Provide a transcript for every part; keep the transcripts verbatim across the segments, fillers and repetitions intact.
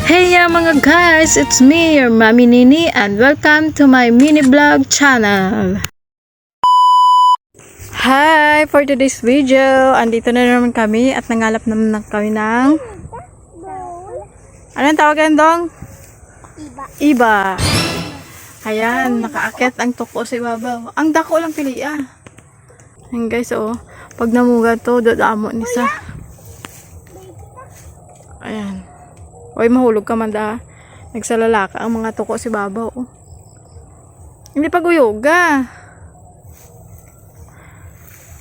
Hey ya mga guys, it's me, your Mami Nini, and welcome to my mini vlog channel. Hi! For today's video, andito na naman kami at nangalap naman na kami ng... Anong tawag yan, Dong? Iba. Iba. Ayan, nakaakyat ang tuko sa ibabaw. Ang dako lang pili, ah. Ayan guys, oh. Pag namuga to, dadamo ni sa. Ayan. Oy, mahulog ka man da. Nagsalalaka ang mga tuko sa ibabaw, oh. Hindi pag uyoga.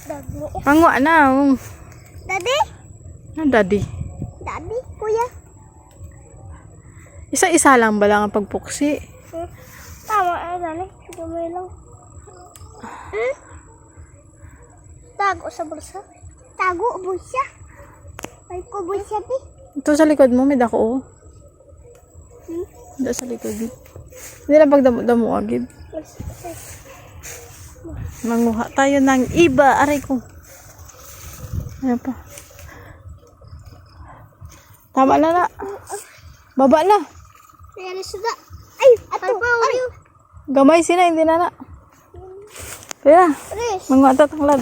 Dagmi. Pangwa na, oh. Daddy? Ano, daddy? Daddy, kuya. Isa-isa lang ba lang ang pagpuksi? Hmm. Tama, ay, dali. Gamay lang. Hmm? Tago sa bulsa. Tago, bulsa. Ay, ko bulsa, di. Ito sa likod mo, may dako, oh. Hmm? Ito sa likod mo. Hindi lang pagdamo-damo, agid. Manguha tayo ng iba. Aray ko. Ayan pa. Tama na na. Baba na. Ayan, suda. Ay, ato. Ay, pa, aray. Gamay sila, hindi na na. Kaya, Aris. Manguha ta tanglad.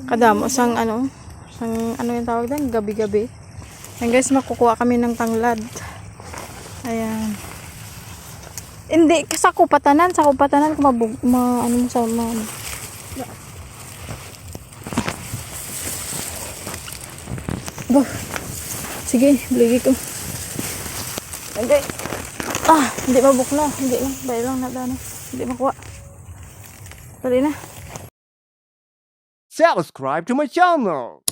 Kadamo sang ano, sang ano yung tawag din, gabi-gabi. Ayan guys, makukuha kami ng tanglad. Ayan. Hindi, sa kupatanan, sa kupatanan, kung mabug-, ma-, ano mo sa, ma-, Bah. Sige, buligi ko. Hindi. Ah, hindi mabukla. Hindi lang. Dahil lang na, ano. Hindi makuha. Dali na. Subscribe to my channel.